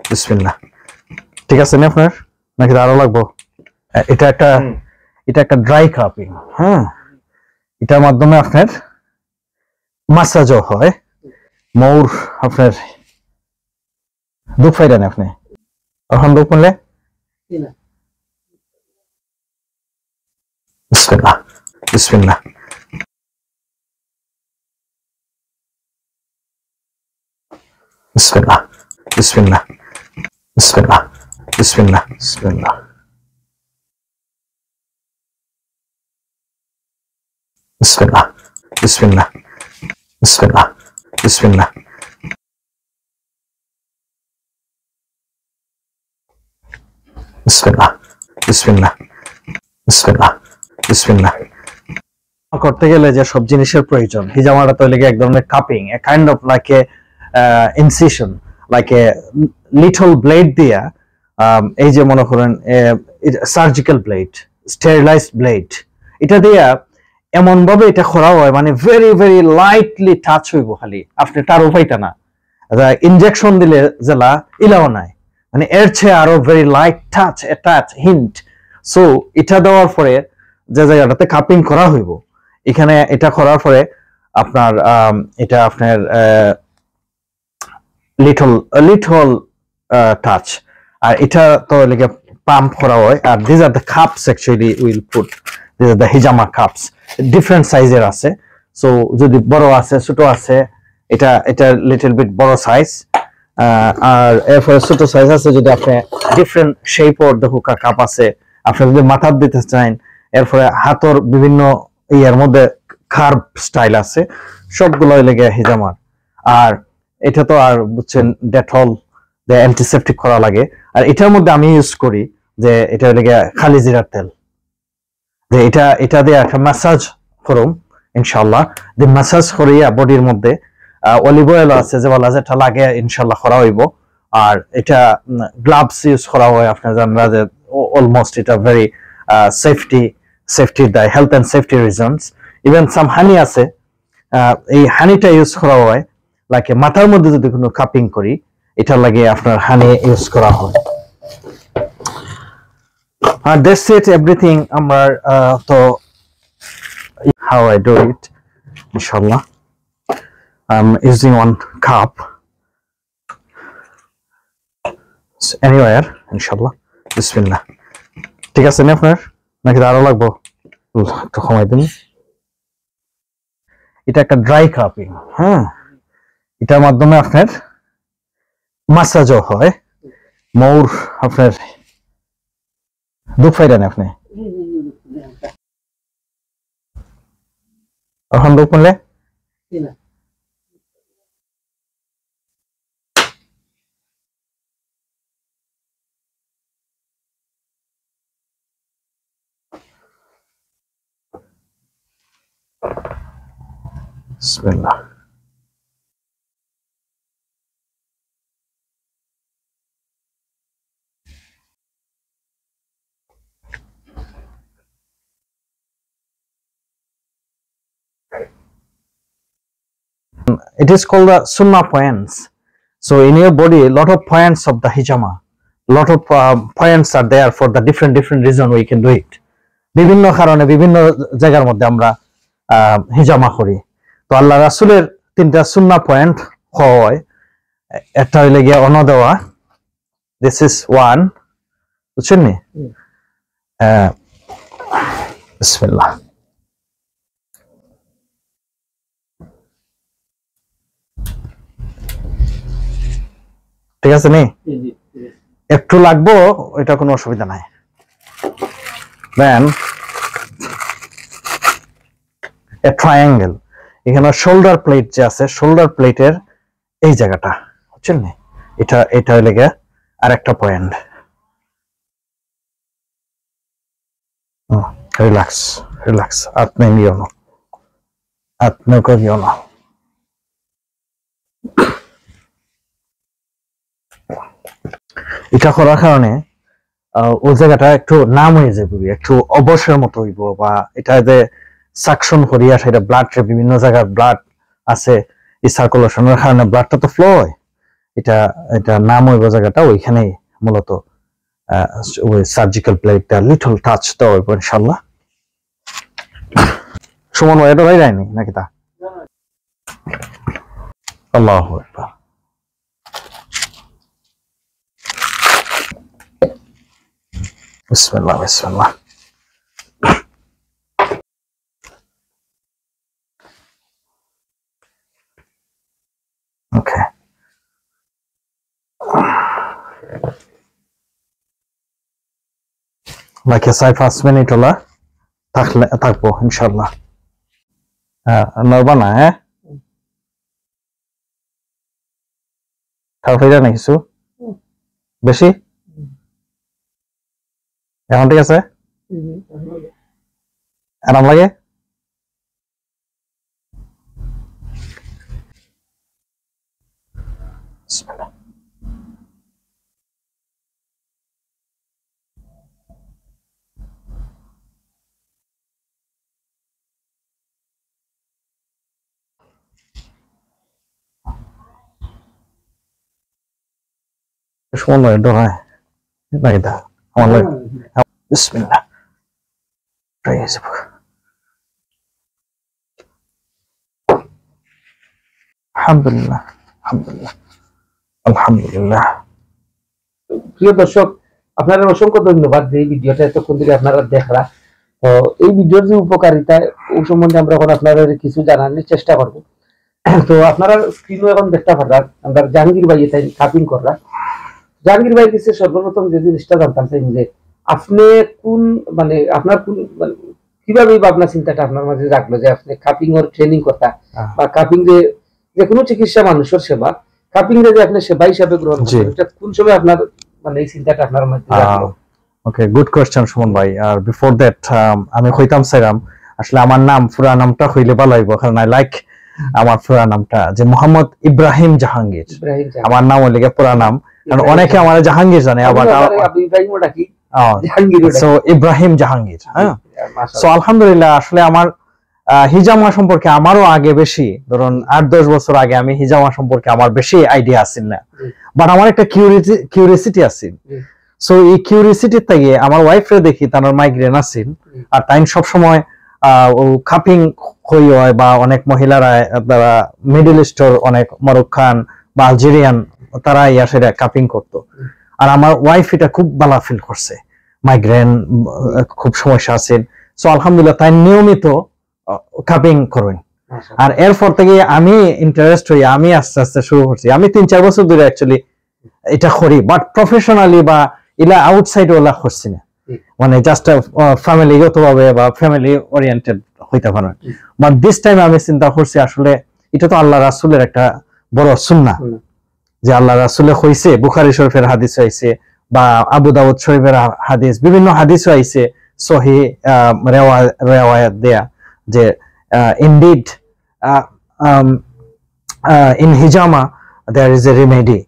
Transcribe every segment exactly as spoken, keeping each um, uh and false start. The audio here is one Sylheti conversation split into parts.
বিসমিল্লাহ। ঠিক আছে নি আপনার, নাকি আরো লাগবো? এ-, এটা একটা, হুম। এটা একটা ড্রাই কাপিং। হ্যাঁ, এটার মাধ্যমে আপনার ম্যাসাজও হয়। মৌর আপনার দুখ পাইলেন আপনি? এখন দুখ পাইলে? বিসমিল্লাহ, বিসমিল্লাহ। বিসমিল্লাহ, বিসমিল্লাহ, বিসমিল্লাহ, বিসমিল্লাহ, বিসমিল্লাহ। বিসমিল্লাহ, বিসমিল্লাহ, বিসমিল্লাহ, বিসমিল্লাহ। বিসমিল্লাহ, বিসমিল্লাহ, বিসমিল্লাহ, বিসমিল্লাহ। করতে গেলে যে সব জিনিসের প্রয়োজন, হিজামাটা তো লেগে এক ধরনের cupping, a kind of like a, uh, incision, like a little blade দিয়া, আম, এই যে মনে করেন, এ, এই যে সার্জিক্যাল ব্লেড, স্টেরিলাইজড ব্লেড, এটা দিয়া এমন ভাবে এটা করা হয়, মানে ভেরি ভেরি লাইটলি টাচ হইব, খালি আপনি তার উপায়টা না। ইনজেকশন দিলে যেলা ইলাও নাই, মানে এর চেয়ে আরো ভেরি লাইট টাচ, এ টাচ হিন্ট। সো এটা দেওয়ার পরে যে জায়গাটাতে কাপিং করা হইব, এখানে এটা করার পরে আপনার, আম, এটা আপনার, আহ, লিটল, লিটল টাচ। আর এটা তো লেগে পাম্প করা হয়। আর these are the cups, actually we'll put, these are the hijama cups, different সাইজের আছে। সো যদি বড় আছে, ছোট আছে, এটা, এটা লিটল বিট বড় সাইজ। আর এরপরে ছোট সাইজ আছে, যদি আপনি ডিফারেন্ট শেপর দেখুকা কাপ আছে, আপনি যদি মাথার দিতে চান, এরপরে হাতর বিভিন্ন ইয়ের মধ্যে কার্ভ স্টাইল আছে, সবগুলো লেগে হিজামার। আর এটা তো আর বুঝছেন, ডেটল দিয়ে অ্যান্টিসেপটিক করা লাগে। আর এটার মধ্যে আমি ইউজ করি যে এটা লেগে খালি জিরার তেল, যে এটা, এটা দিয়ে একটা ম্যাসাজ করুম ইনশাআল্লাহ। যে ম্যাসাজ করিয়া বডির মধ্যে অলিভ অয়েল আছে, যে বলা যেটা লাগে ইনশাআল্লাহ করা হইব। আর এটা গ্লাভস ইউজ করা হয়, আপনারা জানরা যে অলমোস্ট এটা ভেরি সেফটি, সেফটি দেয়, health and safety reasons. Even some honey আছে, আহ, এই হানিটা ইউজ করা হয়, লাইক মাথার মধ্যে যদি কোনো কাপিং করি, এটা লাগে আপনার হানি ইউজ করা হয়। আর that's it, এভরিথিং। আমার, আহ, তো how I do it, ইনশাআল্লাহ। I'm using one cup, anywhere, ইনশাআল্লাহ। বিসমিল্লাহ। ঠিক আছে নি আপনার, নাকি আরো লাগবো? একটু কমাই দিন। এটা একটা ড্রাই কাপিং, হ্যাঁ, এটার মাধ্যমে আপনার ম্যাসাজও হয়। মৌর আপনার দুখ পাইলেন আপনি? এখন দুখ পাইলে? বিসমিল্লাহ। It is called the sunnah points. So in your body, lot of points of the hijama, lot of, uh, points are there for the different, different reason we can do it. বিভিন্ন কারণে বিভিন্ন জায়গার মধ্যে আমরা, আহ, হিজামা করি। তো আল্লাহ রাসূলের তিনটা সুন্নাহ পয়েন্ট হয়, একটা হইলে গিয়া অন দেওয়া, this is one, বুঝছেন নি? হুম। আহ, বিসমিল্লাহ। ঠিক আছে নি? জি, জি, জি। একটু লাগবো, এটা কোনো অসুবিধা নাই। Then a triangle, এখানে শোল্ডার প্লেট যে আছে, শোল্ডার প্লেটের এই জায়গাটা, বুঝছেন নি? এটা, এটা হইলে গিয়া আরেকটা পয়েন্ট। হুম, রিল্যাক্স, রিল্যাক্স। আপনি নিও না, আপনি ওকে নিও না। এটা করার কারণে, আহ, ওই জায়গাটা একটু নাম হয়ে যাবে, একটু অবসের মতো হইব, বা এটা যে সাকশন করিয়া সেটা ব্লাড, বিভিন্ন জায়গার ব্লাড আছে, এই সার্কুলেশনের কারণে ব্লাডটা তো ফ্লো হয়, এটা, এটা নাম অইবো জাগাটা, ওইখানেই মূলত, আহ, ওই সার্জিক্যাল প্লেটটা লিটল টাচ দেওয়া অইবো ইনশাআল্লাহ। সুমন ভাই, এটা রাইরায়নি নাকি তা? আল্লাহু আকবার। বিসমিল্লাহ, বিসমিল্লাহ। ওকে। বাকি চাইর পাঁচ মিনিট অলা থাকলে, থাকবো ইনশাআল্লাহ। হ্যাঁ, নড়বা না, হ্যাঁ? খারাপ অইরা না কিছু? বেশি? এখন ঠিক আছে? আরাম লাগে? সুমন ভাই, ডরায়। না, এটা আমার লাগে। বিসমিল্লাহ। প্রায় হয়ে যাবো। আলহামদুলিল্লাহ, আলহামদুলিল্লাহ, আলহামদুলিল্লাহ। প্রিয় দর্শক, আপনারারে অসংখ্য ধন্যবাদ যে এই ভিডিওটা এতক্ষণ ধরি আপনারা দেখরা। তো এই ভিডিওর যে উপকারিতা, ওই সম্বন্ধে আমরা এখন আপনারারে কিছু জানানোর চেষ্টা করব। তো আপনারা স্ক্রিনও এখন দেখতা পাররা, আমরা জাহাঙ্গীর ভাই এটা কাপিং কররা। জাহাঙ্গীর ভাইর কাছে সর্বপ্রথম যে জিনিসটা জানতাম চাই যে আপনি কোন, মানে, আপনার কোন, মানে, কিভাবে এই ভাবনা চিন্তাটা আপনার মাঝে জাগলো যে আপনি কাপিং অর ট্রেনিং করতা হ্যাঁ। বা কাপিং যে, যে কোনো চিকিৎসা মানুষের সেবা, কাপিং যে আপনি সেবা হিসাবে গ্রহণ জি। করছেন, এটা কোন সময় আপনার, মানে, এই চিন্তাটা আপনার মধ্যে জাগলো? আহ, ওকে, গুড কোয়েশ্চেন সুমন ভাই। আর বিফোর দ্যাট, আমি কইতাম চাইরাম, আসলে আমার নাম, পুরা নামটা হইলে ভালো হইব, কারণ আই লাইক আমার পুরা নামটা যে মোহাম্মদ ইব্রাহিম জাহাঙ্গীর। ইব্রাহিম জাহাঙ্গীর। আমার নাম হইলে গিয়া পুরা নাম, কারণ ইব্রাহিম অনেকে জাহাঙ্গীর। আমার জাহাঙ্গীর জানে, আবার আমরা আবার আবার আবু ইব্রাহিমও ডাকি, আহ, জাহাঙ্গীরও ডাকি। So, ইব্রাহিম জাহাঙ্গীর, হ্যাঁ। জি, মাশাআল্লাহ। So, আলহামদুলিল্লাহ, আসলে আমার, আহ, হিজামা সম্পর্কে আমারও আগে বেশি, ধরুন, আট দশ বছর আগে আমি হিজামা সম্পর্কে আমার বেশি আইডিয়া আছিল না। জি। But আমার একটা কিউরিসি-, কিউরিসিটি আছিল। জি। So, এই কিউরিসিটি থেকে আমার ওয়াইফরে দেখি, তার মাইগ্রেন আছিল। জি। আর তাইন সবসময়, আহ, ও কাপিং হই হয় বা অনেক মহিলারা, তারা মিডল ইস্টর অনেক মরক্কান বা আলজেরিয়ান, তারা ইয়া সেটা কাপিং করতো। জি। আর আমার ওয়াইফ এটা খুব ভালো ফিল করছে, মাইগ্রেন, উম, খুব সমস্যা আছে। So, আলহামদুলিল্লাহ, তাই নিয়মিত, আহ, কাপিং করবেন। আচ্ছা। আর এরপর থেকে আমি ইন্টারেস্ট হই, আমি আস্তে আস্তে শুরু করছি। আমি তিন চার বছর ধরে অ্যাকচুয়ালি এটা করি, বাট প্রফেশনালি বা ইলা আউটসাইড ওলা করছি না। হুম। মানে, জাস্ট, আহ, ফ্যামিলিগতভাবে বা ফ্যামিলি ওরিয়েন্টেড হইতে পারে। হুম। বাট দিস টাইম আমি চিন্তা করছি, আসলে এটা তো আল্লাহ রাসূলের একটা বড় সুন্নাহ। হুম। যে আল্লাহ রাসূলে কইছে, বুখারী শরীফের হাদিস আইছে বা আবু দাউদ শরীফের হা-, হাদিস, বিভিন্ন হাদিসও আইছে সহি, আহ, রেওয়া-, রেওয়ায়াত দেয়া যে, আহ, indeed, আহ, আম, আহ, in hijama there is a remedy,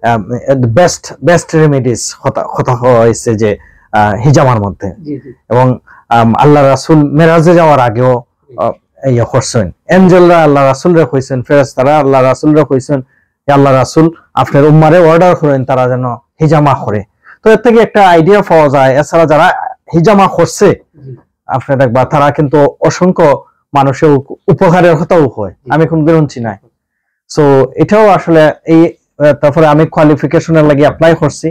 um, the best, best remedies কথা, কথা কওয়া হয়েছে যে, আহ, হিজামার মধ্যে। জি, জি। এবং, আম, আল্লাহ রাসূল মেরাজে যাওয়ার আগেও, আহ, ইয়ে করছেন, এঞ্জেলরা আল্লাহ রাসূলরে কইছেন, ফেরেশতারা আল্লাহ রাসূলরে কইছেন, "হে আল্লাহ রাসূল, আপনার উম্মারে অর্ডার করেন, তারা যেন হিজামা করে।" তো এর থেকে একটা আইডিয়া পাওয়া যায়। এছাড়া যারা হিজামা করছে, জি। আপনি দেখবা, তারা কিন্তু অসংখ্য মানুষের উপ-, উপকারের কথাও হয়। জি। আমি কোনোদিন শুনছি নাই। So, এটাও আসলে এই, আহ, তারপরে আমি কোয়ালিফিকেশনের লাগি অ্যাপ্লাই করছি,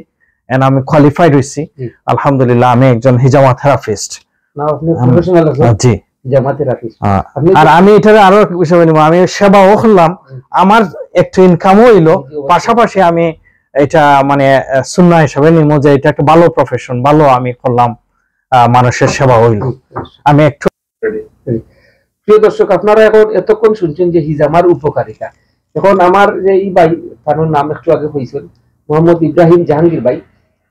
and আমি কোয়ালিফাইড হইছি। জি। আলহামদুলিল্লাহ, আমি একজন হিজামা থেরাপিস্ট। না, আপনি আম, প্রফেশনাল আছেন। আহ, জি। হিজামা থেরাপিস্ট। আহ, আপনি আর তো আমি এটারে আরো এক হিসাবে নিব, আমি সেবাও করলাম, জি। আমার একটু ইনকামও হইলো, জি, অবশ্যই। পাশাপাশি আমি এটা মানে, আহ, সুন্নাহ হিসাবে নিব যে এটা একটা ভালো প্রফেশন, ভালো আমি করলাম, আহ, মানুষের সেবা হইলো। জি, অবশ্যই। আমি একটু প্রিয় দর্শক, আপনারা এখন এতক্ষণ শুনছেন যে হিজামার উপকারিতা। এখন আমার যে এই ভাই, তার নাম একটু আগে কইছেন, মোহাম্মদ ইব্রাহিম জাহাঙ্গীর ভাই,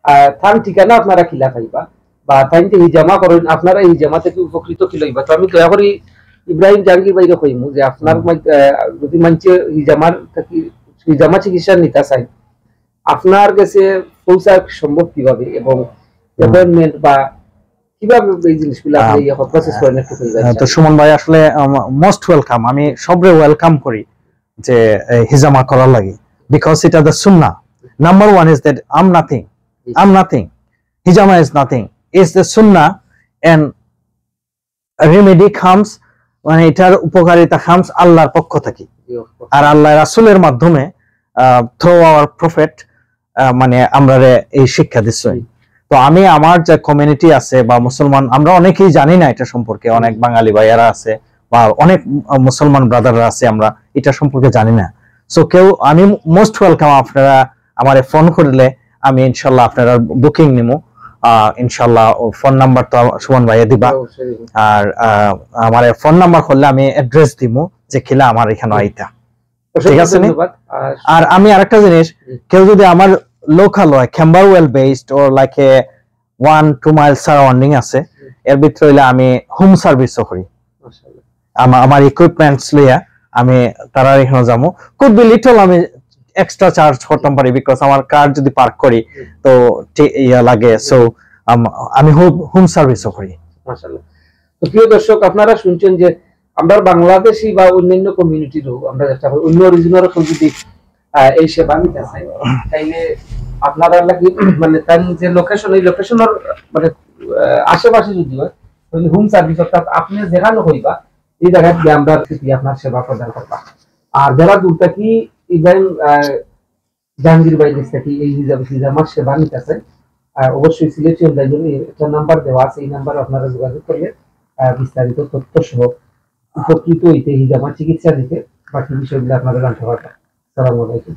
আহ, তার ঠিকানা আপনারা কিলা পাইবা বা তাইন যে হিজামা করেন, আপনারা এই হিজামা থেকে উপকৃত কিলা হইবা? তো আমি দয়া করি ইব্রাহিম জাহাঙ্গীর ভাইরে কইমু যে আপনার হুম। মাই-, আহ, যদি মানষে হিজামার থাকি, হিজামা চিকিৎসা নিতা চায়, আপনার গেছে পৌঁছা সম্ভব কিভাবে এবং হুম। অ্যাপয়েন্টমেন্ট বা কিভাবে এই জিনিসগুলো আপনি আম, ইয়ে প্রসেস করেন একটু কইবেন? আহ, তো সুমন ভাই আসলে, আম, মোস্ট ওয়েলকাম, আমি সবরে ওয়েলকাম করি যে, এ, হিজামা করার লাগি। because it is the sunnah. Number one is that I'm nothing. I'm nothing. Hijama is nothing. It's the sunnah and remedy comes, মানে এটার উপকারিতা comes আল্লাহর পক্ষ থাকি। আর আল্লাহ রাসূলের মাধ্যমে, through our prophet, মানে আমরারে এই শিক্ষা দিছে। তো আমি আমার যে কমিউনিটি আছে বা মুসলমান, আমরা অনেকেই জানি না এটা সম্পর্কে। অনেক বাঙালি ভাইয়ারা আছে বা অনেক মুসলমান ব্রাদাররা আছে, আমরা এটা সম্পর্কে জানি না। সো কেউ, আমি মোস্ট ওয়েলকাম, আপনারা আমারে ফোন করলে আমি ইনশাল্লাহ আপনারার বুকিং নিমু। ইনশাল্লাহ ফোন নাম্বার তো সুমন ভাইয়ে দিবা। আর আমারে ফোন নাম্বার করলে আমি অ্যাড্রেস দিমু যে কিলা আমার এখানে আইতা। ঠিক আছে নি? আর আমি আরেকটা জিনিস, কেউ যদি আমার লোকাল হয়, Camberwell based or like a one two mile surrounding আছে, এর ভিতরে হইলে আমি হোম সার্ভিসও করি। আমার ইকুইপমেন্টস লইয়া আমি তারার এখানে যাবো। কুড বি লিটল, আমি এক্সট্রা চার্জ করতাম পারি, বিকজ আমার কার যদি পার্ক করি তো ইয়া লাগে। সো আমি হোম সার্ভিসও করি। মাশাআল্লাহ। তো প্রিয় দর্শক, আপনারা শুনছেন যে আমরা বাংলাদেশি বা অন্যান্য কমিউনিটিরও আমরা চেষ্টা করি, অন্য রিজনের কেউ যদি এই সেবা নিতে চাই, তাইলে আপনারা লাগি মানে তার যে লোকেশন, এই লোকেশনের মানে আশেপাশে যদি হয়, তাহলে হোম সার্ভিস, অর্থাৎ আপনি যেখানে হইবা এই জায়গায় গিয়ে আমরা আপনার সেবা প্রদান করবা। আর যারা দূর থাকি, ইভেন জাহাঙ্গীর ভাই নিজ থাকি এই হিজাব হিজামার সেবা নিতে চাই, অবশ্যই সিলেটি অনলাইনে একটা নাম্বার দেওয়া আছে, এই নাম্বারে আপনারা যোগাযোগ করলে বিস্তারিত তথ্য সহ উপকৃত হইতে, হিজামার চিকিৎসা নিতে বাকি বিষয়গুলো আপনারা জানতে পারবেন। আসসালামু আলাইকুম।